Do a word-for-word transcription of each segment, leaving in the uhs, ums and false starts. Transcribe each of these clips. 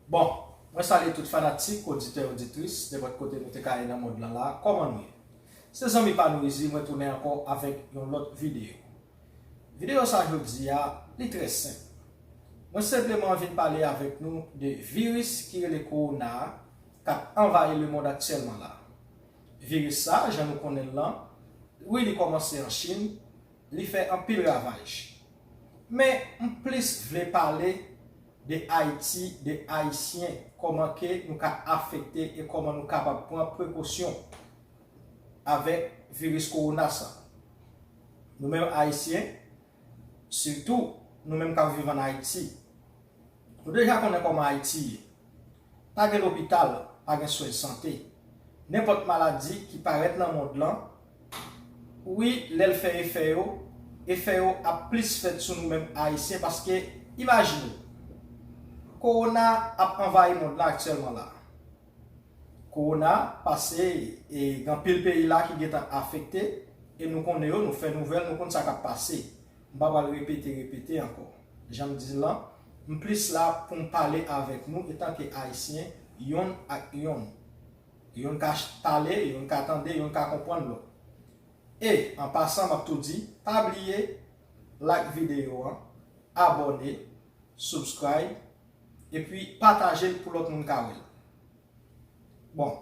Bon, mwen salye tout fanatik, oditè, oditris, nenpòt kote nou te ka ye nan mond lan la, kòman nou ye? Se zanmi pa nou Easy, mwen tounen ankò avèk yon lòt videyo. Videyo sa jodi a, li trè senp. Mwen senpleman vin pale avèk nou de viris ki rele kowona a, k ap anvayi lemond aktyèlman la. Viris sa, jan nou konnen l lan, wi, li kòmanse an Chin, li fè anpil ravaj. Men, m plis vle pale de Ayiti, de Ayisyen, kòman ke nou ka afekte e kòman nou kapab pran prekosyon avèk viris kowona sa. Nou menm Ayisyen, sitou nou menm k ap viv ann Ayiti, nou deja konnen kòman Ayiti ye. Pa gen lopital, pa gen swen sante. Nenpòt maladi ki parèt nan mond lan, wi, lè l fè efè yo, efè yo ap plis fèt sou nou menm Ayisyen, paske, imajine w, kowona ap anvayi mond lan aktyèlman la. Kowona pase, e gen anpil peyi la ki gentan afekte, e nou konnen yo, nou fè nouvèl, nou konn sa k ap pase. M pa pral repete, repete ankò. Jan m di l lan, m plis la pou m pale avèk nou etanke Ayisyen, yonn ak yonn. Yonn ka ch-, pale, yonn ka tande, yonn ka konprann lòt. E, an pasan, m ap tou di, pa bliye like videyo an, abòne, subscribe, epi pataje l pou lòt moun ka wè l. Bon,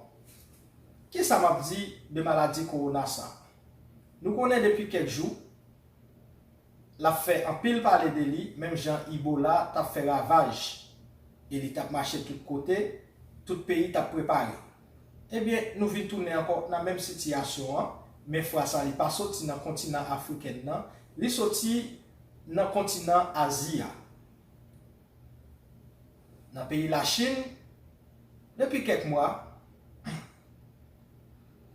kisa m ap di de maladi kowona sa? Nou konnen depi kèk jou, l ap fè anpil pale de li, menm jan Ebola t ap fè ravaj, e li t ap mache tout kote, tout peyi t ap prepare. Ebyen, nou vin tounen ankò nan menm sitiyasyon an, men fwa sa li pa soti nan kontinan afriken nan, li soti nan kontinan Azi a. Nan peyi Lachin, depi kèk mwa,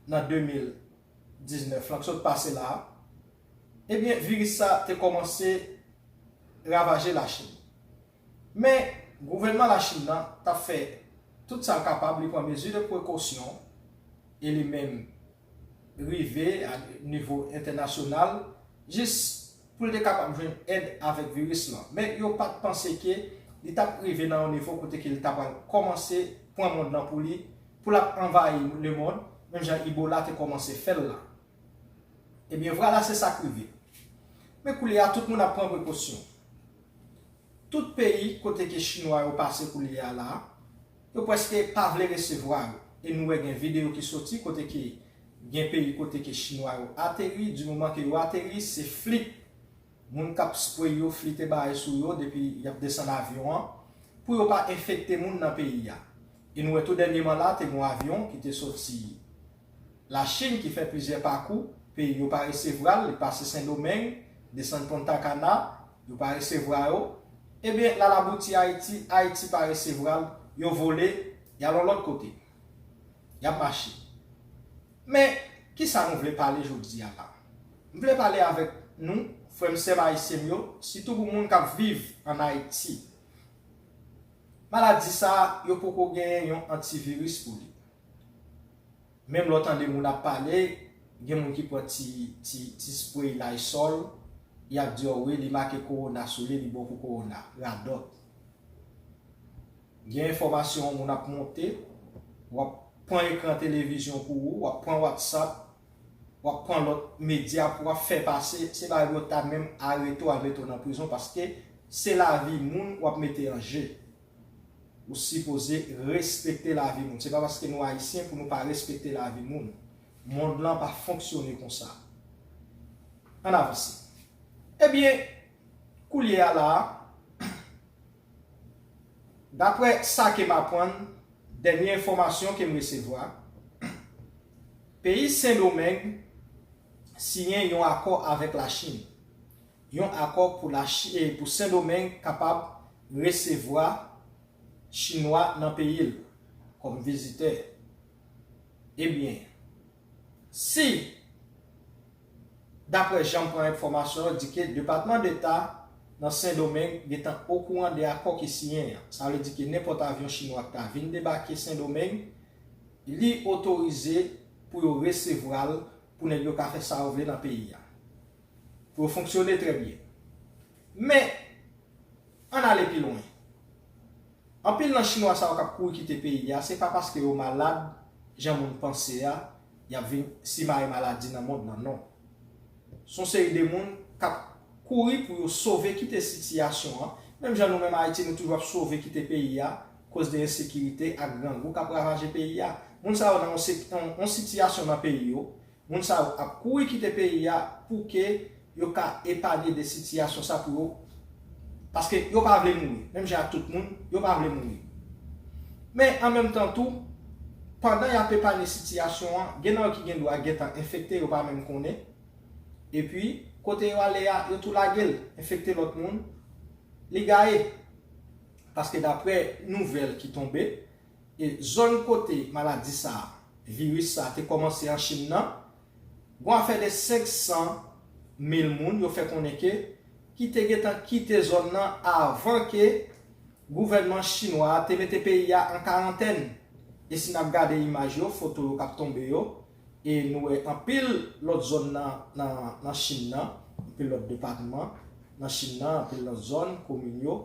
nan de mil diznèf lan k sot pase la a, ebyen, viris sa te kòmanse ravaje Lachin. Men, gouvènman Lachin nan t ap fè tout sa l kapab, li pran mezi de prekosyon, e li menm rive a nivo entènasyonal, jis pou l te kapab jwenn èd avèk viris lan. Men yo pa t panse ke li t ap rive nan yon nivo kote ke li ta pral kòmanse pran mond lan pou li, pou l ap anvayi lemonn, menm jan Ebola te kòmanse fè l la. Ebyen, vwala, se sa k rive. Men koulye a, tout moun ap pran prekosyon. Tout peyi kote ke Chinwa yo pase koulye a la, yo prèske pa vle resevwa yo. E nou wè gen videyo ki soti kote ke gen peyi kote ke Chinwa yo ateri, di moman ke yo ateri, se flit. Moun k ap spray yo, flit e bagay sou yo depi y ap desann avyon an, pou yo pa enfekte moun nan peyi a. E nou wè tou dènyèman la, te gen yon avyon ki te soti Lachin ki fè plizyè pakou, peyi yo pa resevwa l, li pase Sendomeng, desann Punta Cana, yo pa resevwa yo. Ebyen, l al abouti Ayiti, Ayiti pa resevwa l, yo vole, y al yon lòt kote. Y ap mache. Men, kisa nou vle pale jodi a la? M vle pale avèk nou, frè m, sè m ayisyen m yo, sitou pou moun k ap viv ann Ayiti. Maladi sa a, yo poko genyen yon antiviris pou li. Menm lè w tande moun ap pale, gen moun ki pran ti, ti, ti spray Lysol, y ap di w, wi, li make kowona sou li, li bon pou kowona. Radòt. Gen enfòmasyon yon moun ap monte, w ap pran ekran televizyon pou ou, w ap pran WhatsApp, w ap pran lòt medya pou w ap fè pase, se bagay pou yo ta menm arete w, al mete w nan prizon, paske se lavi moun w ap mete an je. Ou sipoze respekte lavi moun. Se pa paske nou ayisyen pou nou pa respekte lavi moun. Mond lan pa fonksyone konsa. Ann avanse. Ebyen, koulye a la a, daprè sa ke m aprann, dènye enfòmasyon ke m resevwa, peyi Sendomeng siyen yon akò avèk Lachin. Yon akò pou Lachi-, e pou Sendomeng kapab resevwa Chinwa nan peyi l kòm vizitè. Ebyen, si, daprè jan m pran enfòmasyon yo, di ke Depatman Deta nan Sendomeng gentan okouran de akò ki siyen an. Sa vle di ke nenpòt avyon chinwa ki ta vin debake Sendomeng, li otorize pou yo resevwa l, pou nèg yo ka fè sa yo vle nan peyi a. Pou yo fonksyone trè byen. Men, ann ale pi lwen. Anpil nan Chinwa sa yo k ap kouri kite peyi a, se pa paske yo malad, jan moun panse a, y ap vin simaye maladi nan mond lan, non. Se yon seri de moun k ap kouri pou yo sove kite sitiyasyon an. Menm jan nou menm Ayiti, nou toujou ap sove kite peyi a, koz de ensekirite ak grangou k ap ravaje peyi a. Moun sa yo nan yon se-, yon, yon sitiyasyon nan peyi yo, moun sa yo ap kouri kite peyi a pou ke yo ka epanye de sitiyasyon sa pou yo, paske yo pa vle mouri. Menm jan ak tout moun, yo pa vle mouri. Men an menm tan tou, pandan y ap epanye sitiyasyon an, gen nan yo ki gen dwa gentan enfekte, yo pa menm konnen. Epi, kote yo ale a, yo tou lage l, enfekte lòt moun, li gaye. Paske daprè nouvèl ki tonbe, e zòn kote maladi sa, viris sa te kòmanse an Chin nan, gon afè de senk san mil moun yo fè konnen ke ki te gentan kite zòn nan avan ke gouvènman chinwa a te mete peyi a an karantèn. E si n ap gade imaj yo, foto yo k ap tonbe yo, e nou wè anpil lòt zòn nan, nan, nan Chin nan, anpil lòt depatman nan Chin nan, anpil lòt zòn, komin yo,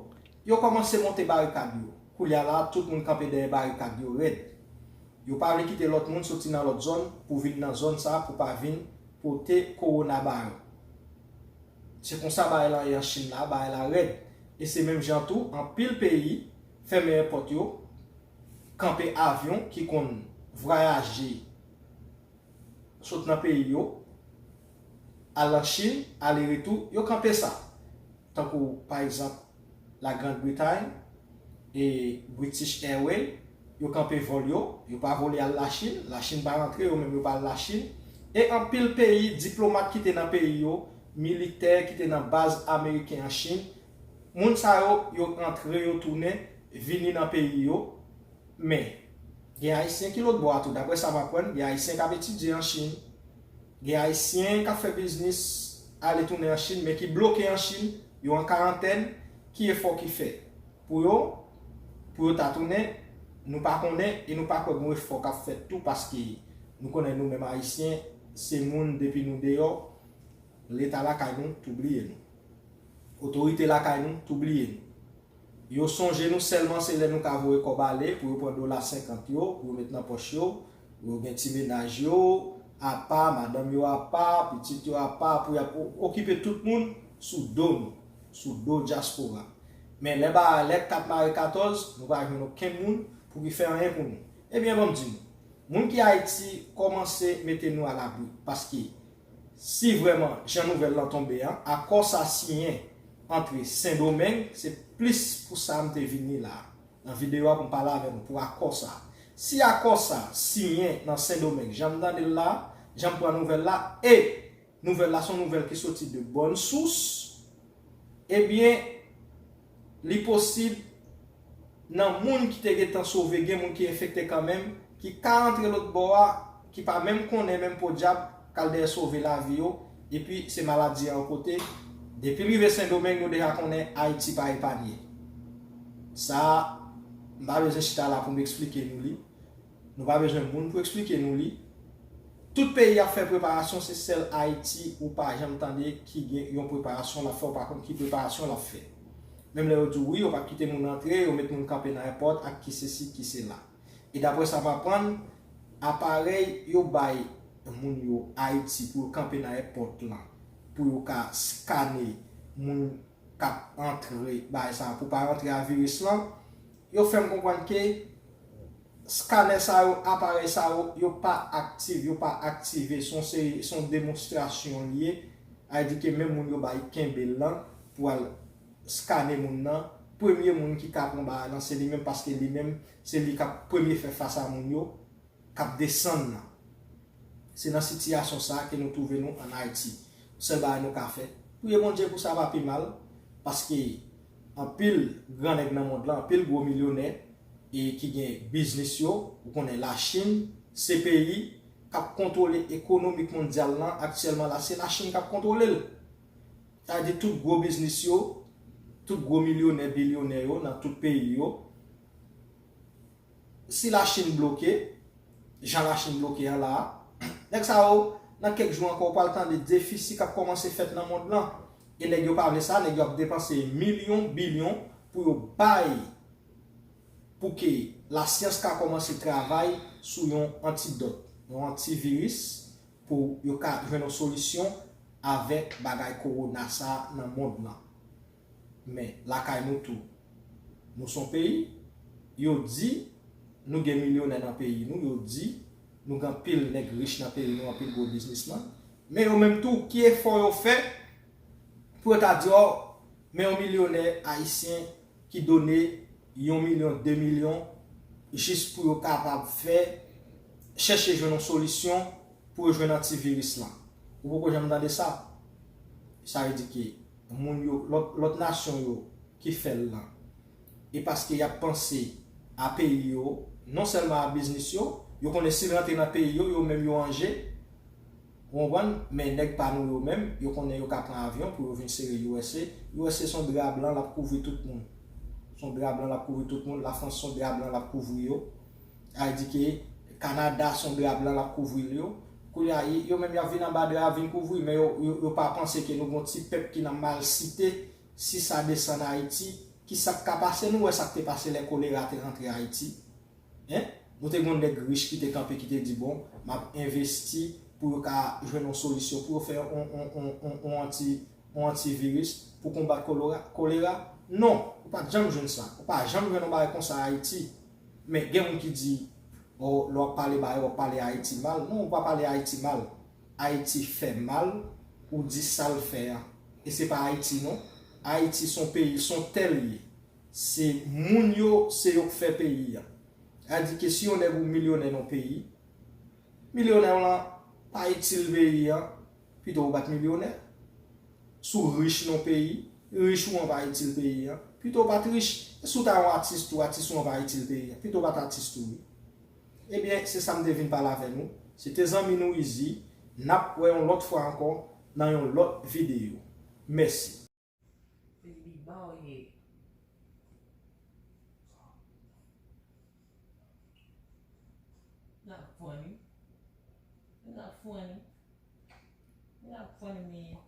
yo kòmanse monte barikad yo. Koulye a la, tout moun kanpe dèyè barikad yo rèd. Yo pa vle kite lòt moun soti nan lòt zòn pou vin nan zòn sa a pou pa vin pote kowona ba yo. Se konsa bagay la ye an Chin la, bagay la rèd. E se menm jan tou, anpil peyi fèmen èpòt yo, kanpe avyon ki konn vwayaje sot nan peyi yo, al an Chin, ale retou, yo kanpe sa. Tankou, pa egzanp, la Grande Bretagne e British Airways, yo kanpe vòl yo, yo pa vole al Lachin, Lachin pa rantre, yo menm yo pa al Lachin. E anpil peyi, diplomat ki te nan peyi yo, militè ki te nan baz ameriken an Chin, moun sa yo, yo rantre, yo tounen, vini nan peyi yo. Men, gen Ayisyen ki lòt bò a tou. Daprè sa m aprann, gen Ayisyen k ap etidye an Chin. Gen Ayisyen k ap fè biznis ale tounen an Chin, men ki bloke an Chin, yo an karantèn. Ki efò ki fèt pou yo, pou yo ta tounen? Nou pa konnen e nou pa kwè gon efò k ap fèt tou, paske nou konnen nou menm Ayisyen, se moun depi nou deyò, Leta lakay nou tou bliye nou. Otorite lakay nou tou bliye nou. Yo sonje nou sèlman se lè nou ka voye kòb ale pou yo pran dola senkant yo, pou yo met nan pòch yo, pou yo gen ti mennaj yo apa, madanm yo apa, pitit yo apa, pou y ap o-, okipe tout moun sou do nou, sou do dyaspora. Men lè ba, lè kat mare katòz, nou pa jwenn okenn moun pou ki fè anyen pou nou. Ebyen, ban m di nou, moun ki Ayiti, kòmanse mete nou alabri, paske si vrèman, jan nouvèl lan tonbe an, akò sa siyen antre Sendomeng, se plis pou sa m te vini la, nan videyo a pou m pale avè nou, pou akò sa. Si akò sa siyen nan Sendomeng, jan m tande l la, jan m pran nouvèl la, e nouvèl la se yon nouvèl ki soti de bòn sous, ebyen, li posib nan moun ki te gentan sove, gen moun ki enfekte kanmenm, ki ka antre lòt bò a, ki pa menm konnen menm podyab, k al dèyè sove lavi yo, epi se maladi an yon kote. Depi l rive Sendomeng, nou deja konnen Ayiti pa epanye. Sa a, m pa bezwen chita la pou m eksplike nou li. Nou pa bezwen moun pou eksplike nou li. Tout peyi ap fè preparasyon, se sèl Ayiti ou pa janm tande ki gen yon preparasyon l ap fè, ou pa konn ki preparasyon l ap fè. Menm lè yo di w wi, yo p ap kite moun antre, yo met moun kanpe nan èpòt ak ki sesi, ki sela. E daprè sa m aprann, aparèy yo bay moun yo Ayiti pou yo kanpe nan èpòt lan, pou yo ka skane moun k ap antre bagay sa a, pou pa rantre a viris lan, yo fè m konprann ke skanè sa yo, aparèy sa yo, yo pa aktif, yo pa aktive. Se yon seri, se yon demonstrasyon l ye. Sa vle di ke menm moun yo bay kenbe l lan pou al skane moun nan, premye moun ki ka pran bagay lan, se li menm, paske li menm, se li k ap premye fè fas a moun yo k ap desann nan. Se nan sitiyasyon sa a ke nou twouve nou ann Ayiti. Sèl bagay nou ka fè, priye Bondye pou sa pa pi mal, paske anpil gran nèg nan mond lan, anpil gwo milyonè, e ki gen biznis yo, ou konnen Lachin, se peyi k ap kontwole ekonomik mondyal lan aktyèlman la, se Lachin k ap kontwole l. Sa vle di tout gwo biznis yo, tout gwo milyonè, bilyonè yo nan tout peyi yo, si Lachin bloke, jan Lachin bloke an la a, nèg sa yo, nan kèk jou ankò, ou pral tande defisi k ap kòmanse fèt nan mond lan. E nèg yo pa vle sa, nèg yo ap depanse milyon, bilyon pou yo bay Pou ke lasyans ka kòmanse travay sou yon antidòt, yon antiviris, pou yo ka jwenn yon solisyon avèk bagay kowona sa a nan mond lan. Men, lakay nou tou, nou se yon peyi, yo di nou gen milyonè nan peyi nou, yo di nou gen anpil nèg rich nan peyi nou, anpil gwo biznismann. Men yo menm tou, ki efò yo fè pou yo ta di, ò, men yon milyonè ayisyen ki done yon milyon, de milyon, jis pou yo kapab fè, chèche jwenn yon solisyon pou yo jwenn antiviris lan. Ou poko janm tande sa? Sa vle di ke moun yo, lòt, lòt nasyon yo ki fè l lan, e paske y ap panse a peyi yo, non sèlman a biznis yo, yo konnen si l rantre nan peyi yo, yo menm yo an je, ou konprann? Men nèg pa nou yo menm, yo konnen yo ka pran avyon pou yo vin sere U S A. U S A se yon dra blan, l ap kouvri tout moun. Se yon dra blan, l ap kouvri tout moun. Lafrans se yon dra blan, l ap kouvri yo. Sa vle di ke Kanada se yon dra blan, l ap kouvri l yo. Kounye a, y-, yo menm y ap vin anba dra a, vin kouvri, men yo, yo, yo pa panse ke nou gen yon ti pèp ki nan malsite. Si sa desann Ayiti, ki sa k ka pase? Nou wè sa k te pase lè kolera te rantre Ayiti. Hein? Nou te gen yon nèg rich ki te kanpe, ki te di, bon, m ap envesti pou yo ka jwenn yon solisyon, pou yo fè yon, yon, yon, yon, yon anti, yon antiviris pou konbat kolora, kolera. Non, ou pa t janm jwenn sa. Ou pa janm jwenn yon bagay konsa Ayiti. Men gen moun ki di, o, lè w ap pale bagay, w ap pale Ayiti mal. Non, ou pa pale Ayiti mal. Ayiti fè mal, ou di sa l fè a. E se pa Ayiti, non. Ayiti se yon peyi, se yon tè l ye. Se moun yo, se yo k fè peyi a. Sa di ke si yon nèg ou milyonè nan yon peyi, milyonè w lan pa itil peyi a, pito ou pa t milyonè. Si w rich nan yon peyi, rich ou an pa itil peyi a, pito ou pa t rich. E si w ta yon atis tou, atis ou an pa itil peyi a, pito ou pa t atis tou wi. Ebyen, se sa m te vin pale avè nou. Se te zanmi nou Izi. N ap wè yon lòt fwa ankò nan yon lòt videyo. Mèsi. Se li ba w ye. Not funny. Not funny. Not funny, man.